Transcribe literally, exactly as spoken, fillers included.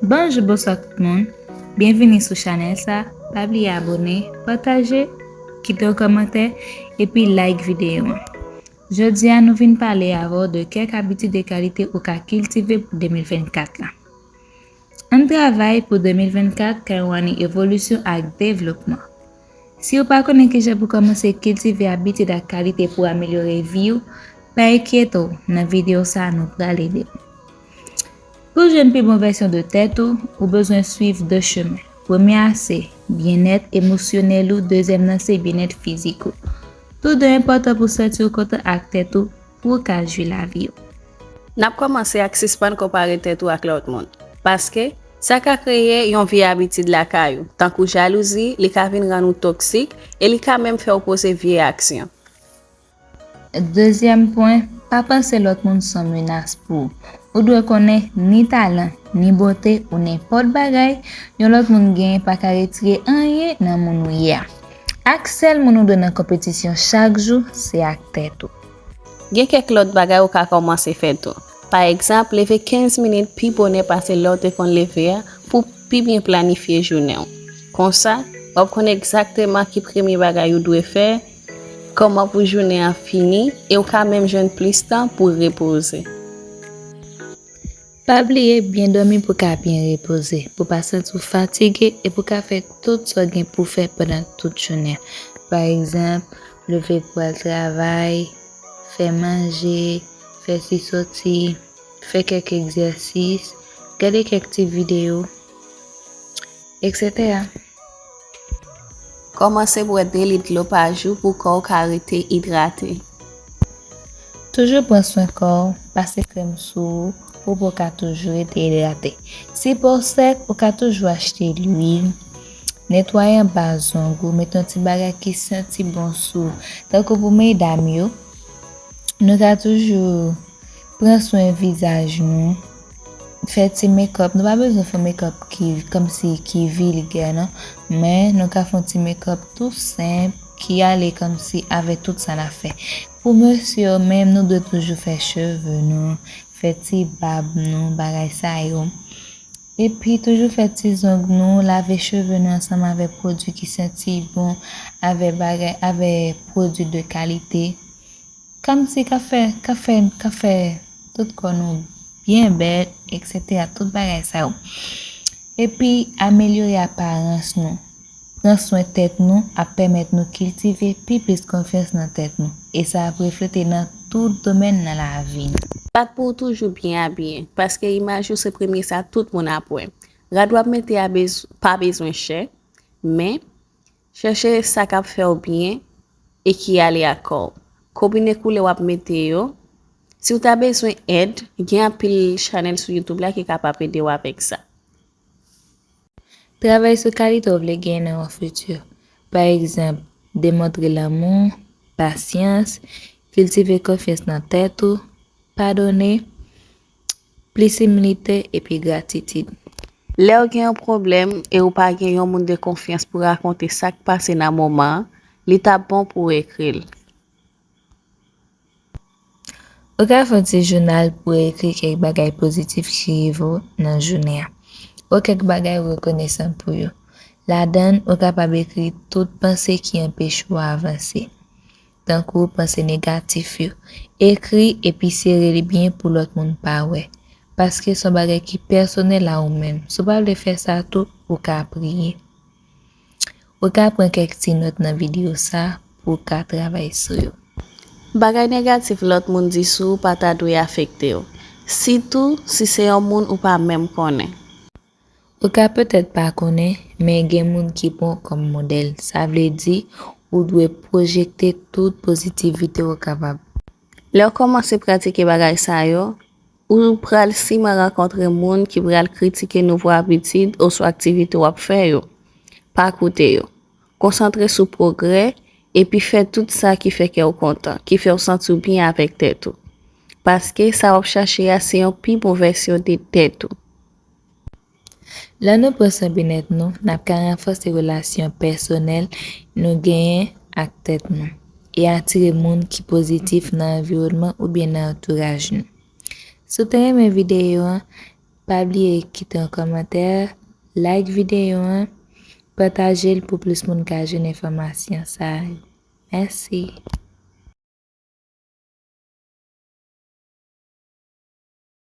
Bonjou, bonswa tout moun. Byenvini sou chanèl sa. Pa bliye abòne, pataje, kite yon kòmantè, epi like videyo an. Jodi a, nou vin pale avè w de kèk abitid de kalite ou ka kiltive pou de mil vennkat la. Ann travay pou de mil vennkat ka yon ane evolisyon ak devlopman. Si w pa konnen kijan pou kòmanse kiltive abitid ak kalite pou amelyore vi w, pa enkyete w, nan videyo sa a nou pral ede w. Pou jwenn pi bon vèsyon de tèt ou, ou bezwen swiv de chemen. Premye a se byennèt emosyonèl ou, dezyèm nan se byennèt fizik ou. Toude enpòtan pou w santi w kontan ak tèt ou, pou w ka jwi lavi w. N ap kòmanse ak sispann konpare tèt ou ak lòt moun. Paske, sa ka kreye yon vye abitid lakay ou, tankou jalouzi, li ka vin rann ou toksik, e li ka menm fè w poze vye aksyon. Dezyèm pwen, pa panse lòt moun se yon menas pou ou. Ou dwe konnen ni talan, ni bote, ou nenpòt bagay yon lòt moun genyen pa ka retire anyen nan moun ou ye a. Ak sèl moun ou dwe nan konpetisyon chak jou, se ak tèt ou. Gen kèk lòt bagay ou ka kòmanse fè tou. Pa egzanp, leve kenz minit pi bonè pase lè w te konn leve a pou w pi byen planifye jounen w. Konsa, w ap konn egzakteman ki premye bagay ou dwe fè, kòman pou jounen an fini, e w ka menm jwenn plis tan pou w repoze. Pa bliye byen dòmi pou w ka byen repoze, pou w pa santi w fatige e pou w ka fè tout sa w gen pou w fè pandan tout jounen an. Pa egzanp, leve pou w al travay, fè manje, fè ti soti, fè kèk egzèsis, gade kèk ti videyo, etsetera. Kòmanse bwè de lit dlo pa jou pou kò w ka rete idrate. Toujou pran swen kò w, pase krèm sou ou pou po w ka toujou rete idrate. Si po w sèk, ou ka toujou achte lwil. Netwaye anba zong ou, mete yon ti bagay ki santi bon sou ou. Tankou pou medam yo, nou ka toujou pran swen vizaj nou, fè ti make-up. Nou pa bezwen fè make-up ki kòmsi ki vilgè non, men nou ka fè yon ti make-up tou senp ki ale kòmsi avè tout sa n ap fè. Pou mesye yo menm, nou dwe toujou fè cheve nou, fè ti bab nou, bagay sa yo. Epi toujou fè ti zong nou, lave cheve nou ansanm avè pwodui ki santi bon, avè bagay, avè pwodui de kalite. Kòmsi ka fè, ka fè, ka fè tout kò nou byen bèl, etsetera. Tout bagay sa yo. Epi amelyore aparans nou. Pran swen tèt nou ap pèmèt nou kiltive pi plis konfyans nan tèt nou, e sa ap reflete nan tout domèn nan lavi nou. Bat pou w toujou byen abiye, paske imaj ou se premye sa tout moun ap wè. Rad w ap mete a bez-, pa bezwen chè, men chèche sa k ap fè w byen e ki ale ak kò w. Konbine koulè w ap mete yo. Si w ta bezwen èd, gen anpil chanèl sou YouTube la ki kapab ede w avèk sa. Travay sou kalite w vle genyen nan yon fiti. Pa egzanp, demontre lanmou, pasyans, kiltive konfyans nan tèt ou, padone, plis imilite epi gratitid. Lè w gen yon pwoblèm e w pa gen yon moun de konfyans pou rakonte sa k pase nan moman an, li t ap bon pou w ekri l. Ou ka fè yon ti jounal pou w ekri kèk bagay pozitif ki rive w nan jounen an. Ou kèk bagay ou rekonesan pou yo. Ladan l, ou kapab ekri tout panse ki anpeche w avanse, tankou panse negatif yo. Ekri epi sere li byen pou lòt moun pa wè, paske se yon bagay ki pèsonèl a ou menm. Si w pa vle fè sa tou, ou ka priye. Ou ka pran kèk ti nòt nan videyo sa pou w ka travay sou yo. Bagay negatif lòt moun di sou ou pa ta dwe afekte w, sitou si se yon moun ou pa menm konnen. Ou ka petèt pa konnen, men gen moun ki pran w kòm modèl. Sa vle di, ou dwe pwojekte tout pozitivite w kapab. Lè w kòmanse pratike bagay sa yo, ou pral siman rankontre moun ki pral kritike nouvo abitid oswa aktivite w ap fè yo. Pa koute yo. Konsantre sou pwogrè, epi fè tout sa ki fè kè w kontan, ki fè w santi w byen avèk tèt ou. Paske sa w ap chache a se yon pi bon vèsyon de tèt ou. Lè nou pran swen byennèt nou, n ap ka ranfòse relasyon pèsonèl nou genyen ak tèt nou e atire moun ki pozitif nan anviwònman oubyen nan antouraj nou. Si w te renmen videyo an, Pa bliye kite yon kòmantè, like videyo an, pataje l pou plis moun ka jwenn enfòmasyon sa yo. Mèsi.